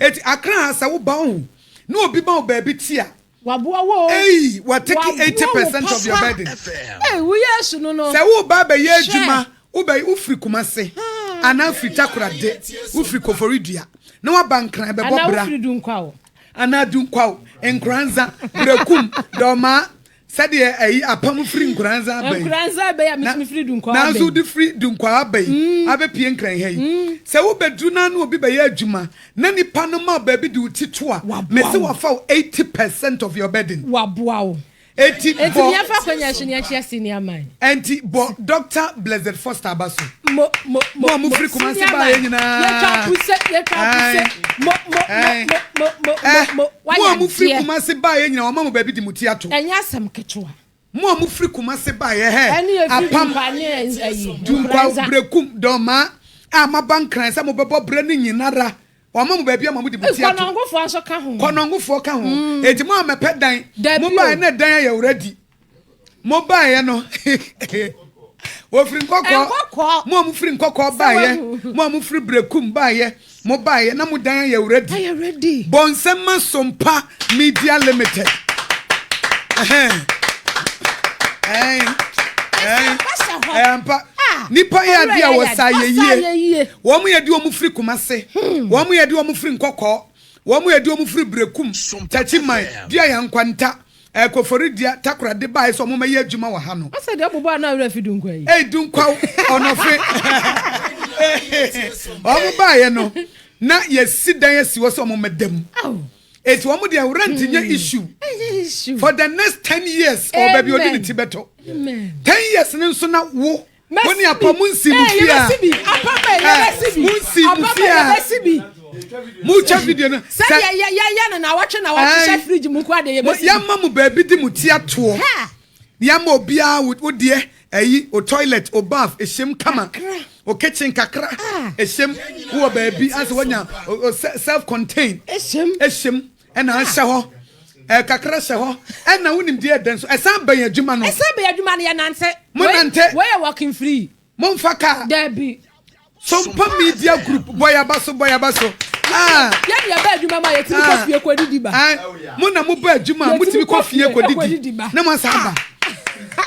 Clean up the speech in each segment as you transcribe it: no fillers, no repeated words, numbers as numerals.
Eti Accra ha sɛ woba wo ho na obi ma wo baabi te a, Waboa wo o. Ei, wa take Waboa 80 wo percent of your papa. burden. Ei, wo Yesu no no. Sɛ woreba abɛyɛ Hwɛ. adwuma, wobɛ wofiri Kumase anaa firi Takorade, wofiri Koforidua na woaba Nkran bɛbɔ Anaa bra. wofiri Dunkwaw. Anaa Dunkwaw, Nkoranza, Berekum, Dɔmaa, sɛdeɛ ayi apam firi Nkoranza aba yi. Nkoranza aba yi a Na metumi firi Dunkwaw aba nanso yi. wode firi Dunkwaw aba yi abɛpue Nkran ha yi. Sɛ wobɛduru na ne obi bɛyɛ adwuma na nipa no ma wo baabi de wo ti to a, Waboa mese wo. wafa wo 80% of your burden. Waboa wo. Enti Enti bɔ. yɛmfa akwanya so ne yɛnkyea Senior Man. Enti bɔ Doctor Blessed Foster aba so. Mo, mo, mo, Mo a mo, mofiri Kumasi Senior baeɛ Man. nyinaa. Yɛtwa puse, yɛtwa puse. Ae. Mo, mo, mo, Ae. mo, mo, mo, Eh, mo, mo. mo a Wayɛ mofiri adeɛ. Kumasi baeɛ nyinaa, wɔama mo baabi de mo ti ato. Ɛnyɛ asɛm ketewa. Mo a mofiri Kumasi baeɛ, hɛ, Ɛne yɛfiri Apam, Dunkwa ne ayi, Dunkwa, Nkoranza. Berekum, Dɔmaa, a moaba Nkran sɛ mobɛbɔ berɛ no nyinara, wɔama mo baabi ama mode mo ti ato. Kɔnɔngofoɔ nso ka ho. Kɔnɔngofoɔ ka ho. Enti mo a mɛpɛ dan, Dabi mo baeɛ o. na dan ayɛ ready. Mo baeɛ no, wɔfiri Nkɔkɔɔ. Nkɔkɔɔ. Mo a mofiri Nkɔkɔɔ Sɛ baeɛ, wahu. mo a mofiri Berekum baeɛ, mo baeɛ na mo dan ayɛ ready. Ayɛ ready. Bɔnsɛmma Sompa Media Limited. Ɛhɛn. Ɛn. Ɛn. Ɛsɛ hɔ. Ɛyɛ ampa. Ah, Nipa yɛ owura adeɛ a yɛ wɔsa ayɛ yɛ ɔsa yie. yɛ yie. Wɔn yɛ de wɔn firi Kumase. Wɔn yɛ de wɔn firi Nkɔkɔɔ. Wɔn yɛ de wɔn firi Berekum, Takyiman, Dua Yankwanta, eh, Koforidua, Takoradi baeɛ sɛ wɔn mmɛyɛ adwuma wɔ ha no. Ɔsɛ deɛ ɔbobɔ a na owura fi Dunkwa yi. Ei, Dunkwaw, Ɔnɔfe. Wɔn baeɛ no, na yɛsi dan asi hɔ sɛ wɔn mmɛda mu. Aw. Eti wɔn deɛ rent nyɛ issue. Ɛnyɛ issue. For the next 10 years, ɔwɔ baabi a ɔde ne Amen. ti bɛtɔ. Amen. 10 years ne nso na wo ne Mɛsi apa bi. mu nsi mu Ee, fie a. yɛbɛsi bi. Apam ɛ, yɛbɛsi bi. Mu nsi mu Apam fie ɛ, a. yɛbɛsi bi. Mu twa video no. Sɛdeɛ yɛ yɛyɛ no na wɔtwe hyɛ fridge mu kora deɛ yɛbɛsi bi. Yɛma mo baabi de mo ti atoɔ. Ha! Yɛma obiara wo deɛ ɛyi o toilet, o bath ehyɛm kama. Kakra. O kitchen kakra. Ah. Ehyɛm wowɔ baabi asɛ wanya o self contained. Ehyɛm. Ehyɛm ɛna ahyɛ hɔ. Ɛ kakra hyɛ hɔ. Ɛna wonim deɛ ɛdɛn so ɛsan bɛn adwuma no. Ɛsɛ bɛyɛ adwuma no yɛnante. Mo nante. Wei yɛ walking free. Momfa kaa. Dabi. Sompa Media Group, bɔyaba so, bɔyaba so. Ah. Yɛde yɛbɛ adwuma ma yɛtumi kɔ fie kɔ didi ba. Ah, mo na mo bɔ adwuma a motumi kɔ fie kɔ didi na mo asa aba.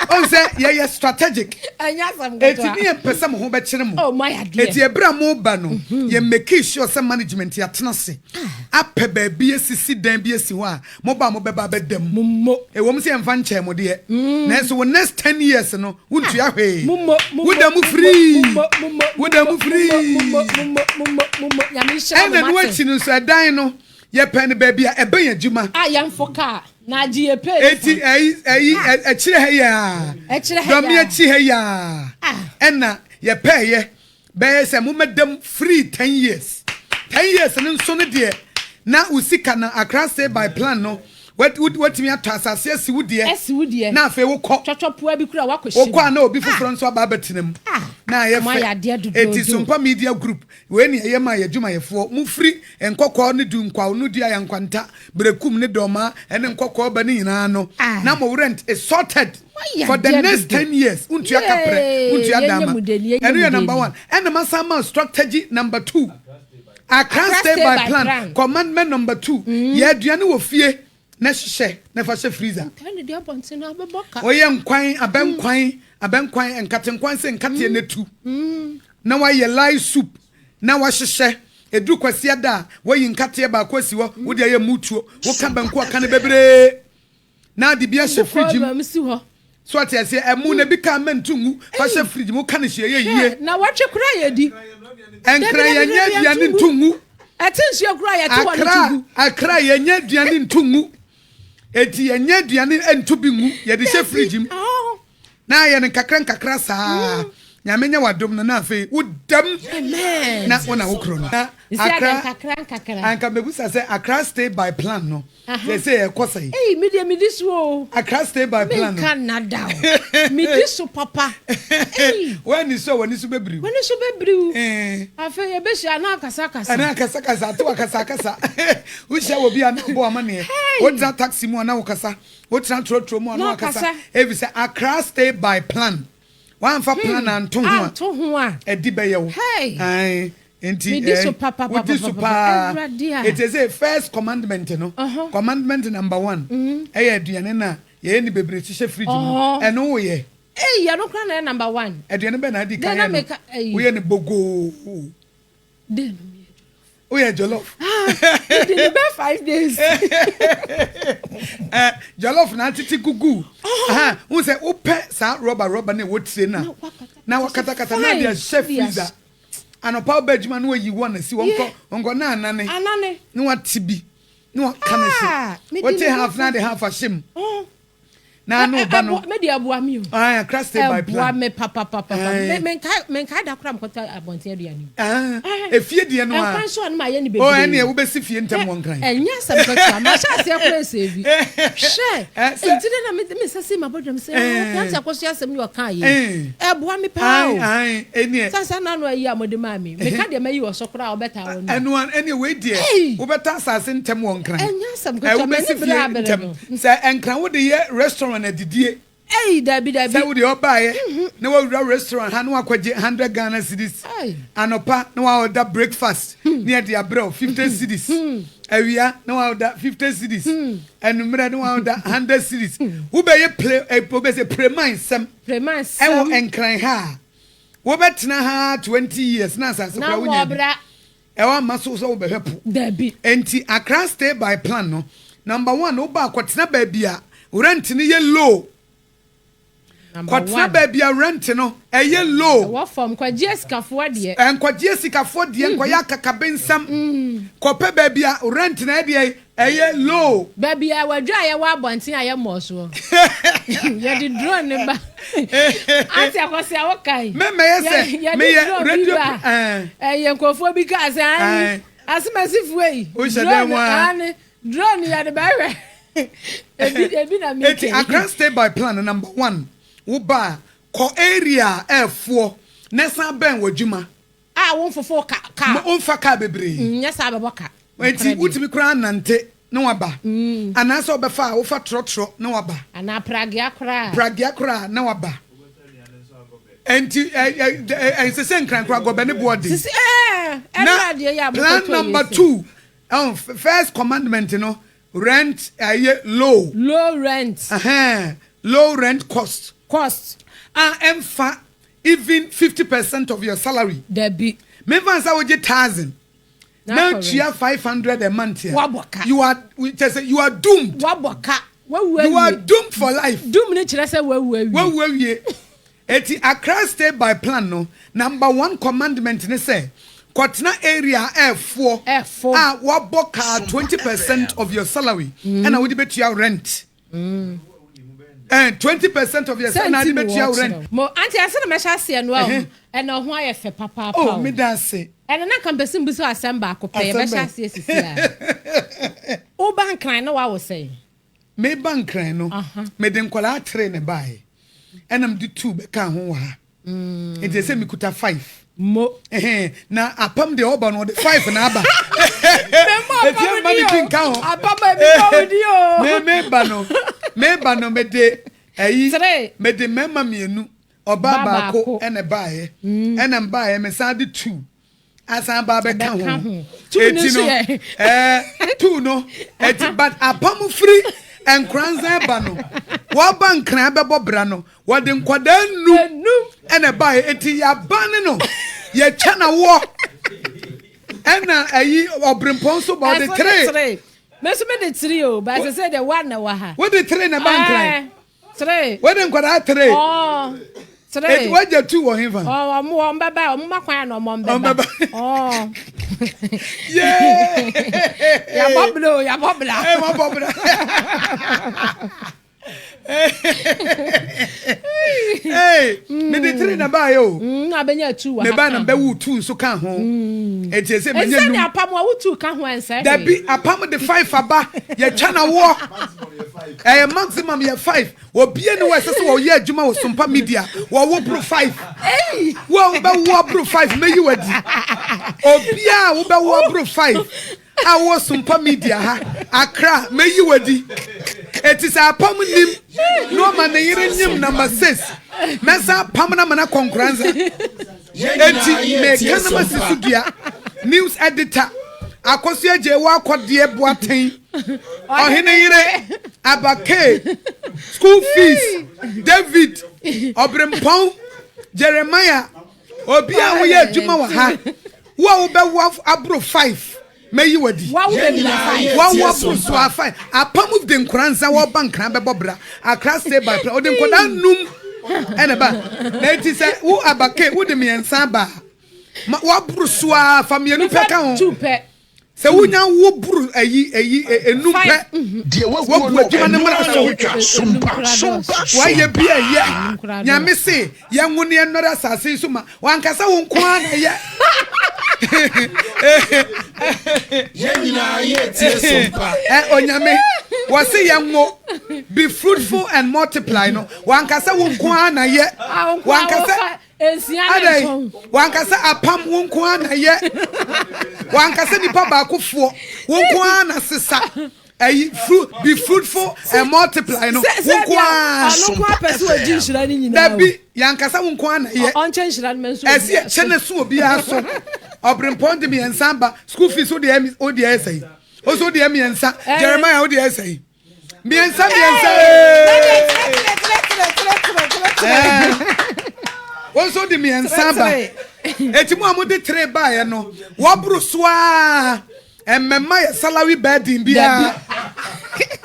Ɔn sɛ yɛyɛ strategic. Ɛnyɛ asɛm Eti ketewa. ne yɛn mpɛ sɛ mo ho bɛkyerɛ mo. Oh, mo ayɛ adeɛ. Eti ebere a mo ba no, yɛ make sure sɛ management yɛatena ase apɛ baabi esisi dan bi esi hɔ a mo ba a mo bɛba abɛda mu. Mo mo. Ɛwɔ mu sɛ yɛmfa nkyɛn mo deɛ. Nanso wo next 10 years no, wontua hwee. Mo mo mo Woda mu mo free. mo mo mo Woda mu free. Mo mo mo mo mo mo mo Nyame nhyira Ɛna mo no mate. akyi no nso ɛdan no yɛpɛ no baabi a ɛbɛn adwuma. A yɛmfo kaa na agye yɛ pay. Eti ɛyi ɛkyerɛ ha yi a. Ɛkyerɛ ha yi a. Dɔmi akyi ha yi a. Ah. Ɛna yɛpɛ yɛ bɛyɛ sɛ mo mɛdam free 10 years. 10 years no nso no deɛ na wo sika no Accra Stay by Plan no watumi atɔ asase asi wo deɛ. Ɛsi wo deɛ. Na afei wokɔ. Twɔtwɔ poa bi kura wakɔ hyɛ. Wokɔ a na obi foforɔ nso aba abɛtena mu. Ah. Na ayɛ Mo ayɛ fɛ. adeɛ dodoodo. Eti Sompa Media Group wei ni ɛyɛ ma yɛ adwumayɛfoɔ mofiri Nkɔkɔɔ ne Dunkwaw no dua Yankwanta, Berekum ne Dɔmaa ɛne Nkɔkɔɔ ba ne nyinaa no Ah. na mo rent is sorted Wayɛ for the adeɛ next dodo. 10 years. Wontua kaprɛ, Yay, wontua yɛnyɛ dama. mu deni, yɛnyɛ Ɛno mu yɛ number deni. one. Ɛna masan ma strategy number two, Accra Accra Stay by Plan, commandment number two, yɛ aduane wɔ fie na hyehyɛ na fa hyɛ freezer. Ɛne deɛ abɔnten no abɛbɔ ka. Ɔyɛ nkwan, abɛnkwan, abɛnkwan, nkatenkwan sɛ nkateɛ n'etu na wayɛ light soup na wahyehyɛ. Edu Kwasia da a, wayi nkateɛ baako asi hɔ, wode ayɛ mutuo, woka banku aka no bebree na ade bi ahyɛ fridge mu. Mu si hɔ. So ate aseɛ, ɛmu na ebi ka mɛntu ngu, fa hyɛ fridge mu, woka no hyɛ yɛ yie. Na wɔtwe kora yɛ di. Ɛnkra Dabi, dabi, yɛnyɛ dabi, aduane yɛnto ntu ngu. Ɛte nsuo kora yɛte wɔ no Akra to gu. Akra yɛnyɛ aduane ntu ngu, eti yɛnyɛ aduane ntu bi ngu, yɛde hyɛ fridge mu Oh. na ayɛ no nkakra nkakra saa. Nyame nyɛ wadom no na afei wodam Amen. na wo na wo kuro no na Nsi ade Akra nkakra nkakra. Anka mebusa sɛ Accra Stay by Plan no sɛ sɛ ɛkɔ sɛ Ei, mi deɛ mi di so o. Accra Stay by Plan no. Menka nada o. Mi di so papa. Ei. W'ani so a w'ani so bɛbiriw. W'ani so bɛbiriw. Eh. Afei yɛbɛhyia na akasakasa. Ɛne akasakasa ate wakasakasa, wohyia wɔ bi a na bɔ amanneɛ. Hey! Wotena taxi mu a na wokasa, wotena trɔtrɔ mu a na Na wakasa. wakasa. Ɛfiri sɛ Accra Stay by Plan, woamfa plan anto ho a Anto ho a. ɛdi bɛyɛ wo. Hey! Ae. Nti Medi so eh, papapapapa. wodi so paa. Awurade a. Eti sɛ first commandment no, commandment number one, ɛyɛ aduane no a yɛyɛ ne bebree hyehyɛ fridge mu no, ɛno woyɛ. Ei, ɛno koraa na ɛyɛ number one. Aduane bɛn na adi kan Dɛn na yɛ no? meka ɛyi. Woyɛ no bogoo. Dɛn na meyɛ jollof? Woyɛ jollof. Ah, medi ne bɛ 5 days. Jollof na atete gugu. Aha, wo sɛ wopɛ saa rɔba rɔba na ɛwɔ tire na na wakatakata na de ahyɛ freezer. Anɔpa wobɛ adwuma na wayi wɔn asi wɔn kɔ wɔn kɔ na anane. Anane. Na wate bi na waka ne se. Wote half na de half ahyɛ mu. Na ano ba no. Me de aboa mi o. Ah, Accra stay by plan. Ɛboa me papapapa. Me me nkae me nkae da kora mkɔtɔ abɔnten aduane mu. Ah, efie deɛ no a. Ɛkwan so a no ma yɛ ne bebree. Oh, ɛne wobɛsi fie ntɛm wɔ Nkran. Ɛnyɛ asɛm ketewa. Ma hyɛ aseɛ kora ɛsɛ bi. Hwɛ. Nti dɛ na me me nsa si ma bɔdwam sɛ oh, okay, akɔso asɛm yi ɔka yɛ. Ɛboa me paa o. Ai, ɛneɛ. Sasa na ano ayi a mode maa mi. Meka deɛ mayi wɔ so koraa wobɛtaa wɔ no. Ɛno ɛneɛ wei deɛ wobɛtɔ asase ntɛm wɔ Nkran. Ɛnyɛ asɛm ketewa. Wobɛsi fie ntɛm. Sɛ Nkran wode yɛ restaurant adidie. Ei, dabi, dabi. Sɛ wode ɔbaeɛ na wawura restaurant ha na wakɔgye 100 Ghana cedis anɔpa na waorder breakfast na yɛde abrɛ wo 50 cedis, awia na waorder 50 cedis, anummerɛ na waorder 100 cedis. Wobɛyɛ pre, wobɛsɛ preman nsɛm ɛwɔ Nkran ha a, wobɛtena ha 20 years na asase koraa wonya bi. Ɛwɔ ama so sɛ wobɛhwɛ po. Dabi. Enti Accra stay by plan no, number one, woba a kɔtena baabi a rent no yɛ low. Kɔtena baabi a rent no ɛyɛ low. Ɛwɔ fam, nkɔgye asikafoɔ deɛ. Nkɔgye asikafoɔ deɛ, nkɔyɛ akakabensɛm. Kɔpɛ baabi a rent no ɛdeɛ ɛyɛ low. Baabi a wadwa a yɛwɔ abɔnten a yɛmmɔɔ soɔ. Yɛde drone ne ba. Ante akɔsi a wokae. Mɛmɛyɛ sɛ meyɛ radio. Ɛyɛ nkurɔfoɔ bi kaa sɛ ayi asemasifoɔ yi. Drone ane drone yɛde bɛhwɛ. Ebi ebi na mi Eti Accra stay by plan number one, wo ba kɔ area ɛɛfoɔ na san bɛn wɔ adwuma. A wo nfofo ka kaa. Wo nfa kaa bebree. Nyɛ saa bɛbɔ ka. Eti wotumi koraa nante na waba. Anaasɛ ɔbɛfa a wofa trɔtrɔ na waba. Anaa pragea koraa. Pragea koraa na waba. Enti ɛnsɛ sɛ Nkran koraa gɔbɛ ne boɔ den. Sisi ɛɛ ɛna adeɛ yɛ a plan number two, first commandment no, rent ɛyɛ low. Low rent. Low rent cost. Cost. A ɛnfa even 50% of your salary. Dabi. Mefa nsa wogye 1,000. Na tua 500 a month. Wabɔ ka. You are, kyerɛ sɛ you are doomed. Wabɔ ka. Wawu awie. You are doomed for life. Doom ne kyerɛ sɛ wawu awie. Wawu awie. Eti Accra stay by plan no, number one commandment ne sɛ kɔtena area ɛɛfoɔ ɛɛfo a wabɔ kaa 20% of your salary ɛna wode bɛtua rent. 20% of your salary na wode bɛtua rent. Mo aunty ase na mɛhyɛ aseɛ no a ɛna ɔho ayɛ fɛ papaapa. Oh, me da ase. Ɛna na nka mpɛsɛ mbusa asɛm baako pɛ, yɛbɛhyɛ aseɛ sisi a. Woba Nkran na wawo sɛn? Meba Nkran no, mede nkwadaa 3 na ɛbaeɛ. Ɛna mede 2 bɛkaa ho wɔ ha. Nti ɛsɛ mekuta 5. Mo. Na apam deɛ ɔba no ɔde 5 na aba. Eti ɛmma ne bi nka ho. Apam a ebi bɔ wo di o. Me meba no, meba no mede ɛyi, mede mmarima 2, ɔbaa baako ɛna ɛbaeɛ. Ɛna mbaeɛ mesan de 2 asan ba bɛka ho. Eti no, 2 no, eti but apam firi Nkoranza ba no, wɔba Nkran bɛbɔ bra no, wɔde nkwadaa 5 ɛna ɛbaeɛ. Eti yaba ne no, yɛtwa na woɔ. Ɛna ɛyi ɔbrempɔn nso ba ɔde 3. Me nso me de 3 o, ba ɛsɛ sɛ de 1 na wɔ ha. Wode 3 na ba Nkran. 3. Wode nkwadaa 3. Oh. 3. Eti wagya 2 wɔ hefa? Oh, ɔmo wɔn bɛba, ɔmo ma kwan na ɔmo bɛba. Oh. Yeah. Yabɔ bla o, yabɔ bla. Eh, yabɔ bla. Hey, me de 3 na ba yo. Na benya 2 wa. Me ba na be wu 2 nso ka ho. Eti ese me nya num. Apam wa wu 2 ka ho ense. Dabi apam de 5 aba. Ye twa na wo. Eh, maximum ye 5. Obi eni wo ese se wo ye adwuma wo Sompa Media. Wo wo bro 5. Hey, wo be wo bro 5 me yi wadi. Obi a wo be wo bro 5. A wo Sompa Media ha Accra me yi wadi. Eti sɛ apam nim no ma ne yere nyim number 6. Mɛsa apam na mana konkuranza. Eti me ka na masisi dua. News editor, Akosua Gyewa Akɔdeɛ Boateng, Ɔhene Yere, Abakay, School fees, David, Ɔbrempɔn, Jeremiah, obi a woyɛ adwuma wɔ ha, wo a wobɛwo aboro 5 mɛyi wadi. Wawo aboro so afa apam de nkora nsa wɔba nkran bɛbɔ bra Accra stay by plan ɔde nkɔdaa num ɛna ba na eti sɛ wo abake wode mmiɛnsa ba ma waboro so a fa mmienu pɛ ka ho sɛ wonya wo boro ayi ayi enum pɛ wabu adwuma no mmara so wayɛ bi ɛyɛ Nyame se yɛnwo ne yɛnnɔre asase yi so ma wankasa wo nko ara na ɛyɛ. Yɛn nyinaa yɛ tie Sompa. Ɛ Onyame wɔse yɛnwo, be fruitful and multiply no wankasa wo nko ara na yɛ wankasa adɛn wankasa apam wo nko ara na yɛ wankasa nipa baako foɔ wo nko ara na sesa Ɛyi fruit be fruitful and multiply no wo nko ara. Ɔno nko ara pɛ sɛ ɔgye nhyira no nyinaa o. Dabi, yankasa wo nko ara na yɛ. Ɔnkyɛ nhyira no ma nso obiara so. Ɛsi ɛkyɛ ne so obiara so. Ɔbrempɔn de mmiɛnsa aba school fees wo deɛ wo deɛ ɛsɛ yi. Wo so deɛ mmiɛnsa. Jeremiah wo deɛ ɛsɛ yi. Mmiɛnsa mmiɛnsa ee. Wo nso de mmiɛnsa aba. Eti mu a mo de tere baeɛ no wɔboro so ara. Ɛmmɛma yɛ salary burden biara.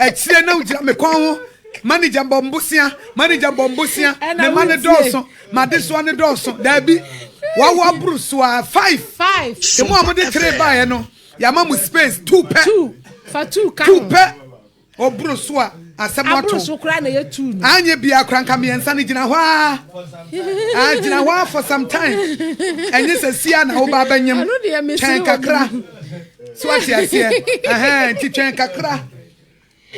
Akyire na wogyina me kɔn ho. Manager bɔ mbosea, manager bɔ mbosea, me ma ne dɔɔso, m'adesoa ne dɔɔso. Daabi, wawo aboro so a five. Five. Emu a mode three baeɛ no, yɛama mo space two pɛ. Two. Fa two ka Two ho. pɛ. Ɔboro so a, asɛm ato. Aboro so koraa na ɛyɛ tuu no. Anyɛ biara koraa nka mmiɛnsa no gyina hɔ ara. Ah, gyina hɔ ara for some time. Ɛnyɛ sɛ sia na woba abɛnyem. Ɛno deɛ mesere Twɛn wɔ kakra. mu. So ate aseɛ. Ɛhɛn, nti twɛn kakra.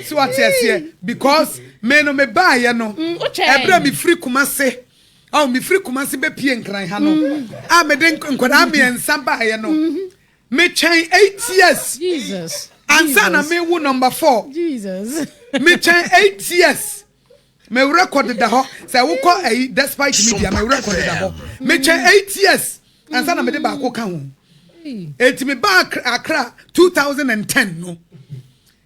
So ate aseɛ. Because me no me baayɛ no, Mm, wotwɛn. ɛberɛ a mefiri Kumase, oh, mefiri Kumase bɛpie Nkran ha no, a mede nkwadaa mmiɛnsa baayɛ no, Metwɛn 8 years. Jesus. Ansa na mewu number 4. Jesus. Metwɛn 8 years. Me record da hɔ. Sɛ wokɔ ɛyi Despite Media, me record da hɔ. Metwɛn 8 years ansa na mede baako ka ho. Eti me ba Accra 2010 no.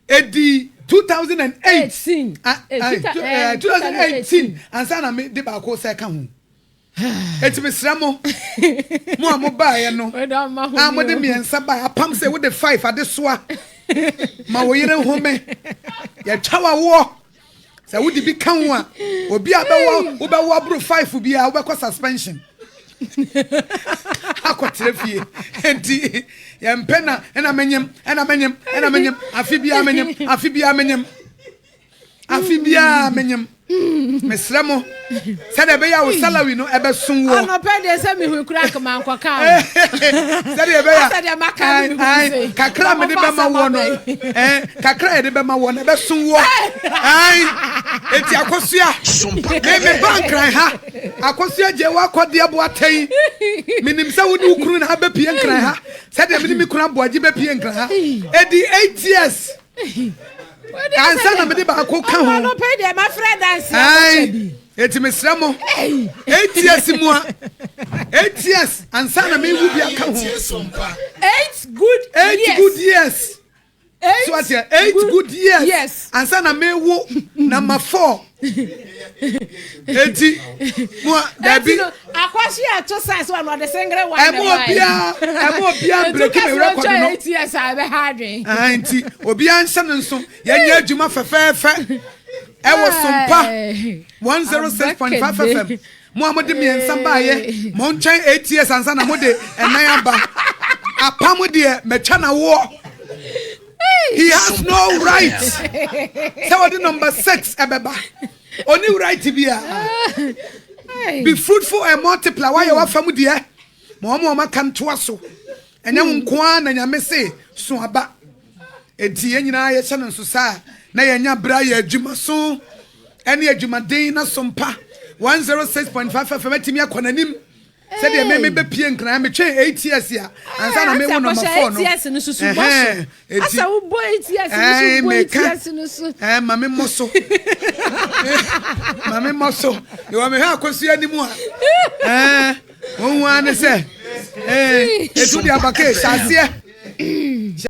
Edi 2008. 2018 ansa na mede baako sɛ ka ho. Eti mesrɛ mo, mo a mobaeɛ no, a mode mmiɛnsa baeɛ, apam sɛ wode five adesoa ma wo yere nhome. Yɛtwa wawoɔ. Sɛ wode bi ka ho a, obi a bɛwɔ wobɛwɔ aboro five biara wobɛkɔ suspension. Akɔtena fie. Enti yɛmpɛ na ɛna menyem, ɛna menyem, ɛna menyem, afe biara menyem, afe biara menyem. Afe biara menyem. Mesrɛ mo, sɛdeɛ ɛbɛyɛ a wo salary no ɛbɛso woɔ. Anɔpɛ deɛ sɛ mehu kura nkama nkɔka o. Sɛdeɛ ɛbɛyɛ a sɛdeɛ maka no mehu se. Kakra a mede bɛma woɔ no, kakra a yɛde bɛma woɔ no ɛbɛso woɔ. Eti Akosua, me me ba Nkran ha, Akosua gye w'akɔdeɛ boatɛn. Menim sɛ wo ne wo kunu na abɛpie Nkran ha, sɛdeɛ me ne me kunu Aboagye bɛpie Nkran ha. Ɛdi 8 years ansa na mede baako ka ho. Eti mesrɛ mo, 8 years mu a, 8 years ansa na mewu bi aka ho. Eight good eight years. Good years. Eight so aseɛ, eight good years ansa na mewo number 4. Eti mo a, dabi. Akɔsi ato sa so ɔno ɔde single one. Ɛmo obiara, ɛmo obiara break me record no. 8 years a ɛbɛ ha adwen. Nti obiara nhyɛ ne nso, yɛnyɛ adwuma fɛfɛɛfɛ ɛwɔ Sompa 106.5 FM. Mo a mode mmiɛnsa baayɛ, mo nkyɛn 8 years ansa na mode ɛnan aba. Apam deɛ mɛtwa na woɔ. He has no right sɛ wɔde number 6 ɛbɛba. Oni right biara. Be fruitful and multiply. Wayɛ wafa mu deɛ ma wɔn a wɔn aka ntoa so. Ɛnyɛ wo nko ara na Nyame se so aba. Enti yɛn nyinaa yɛhyɛ no nso saa na yɛnya berɛ ayɛ adwuma so ɛne adwumaden na Sompa 106.5 FM atumi akɔ n'anim sɛdeɛ me mebɛpie Nkran. Metwɛn 8 years a ansa na mewo number 4 no. 8 years no susu bɔ so. Asa wobɔ 8 years no so, bɔ 8 years no so. Ɛɛ, ma me mmɔ so, ma me mmɔ so. Mewɔ mehwɛ Akɔsi anim a, ɛɛ, wɔn ara ne sɛ Ɛtu de abake hyɛ aseɛ.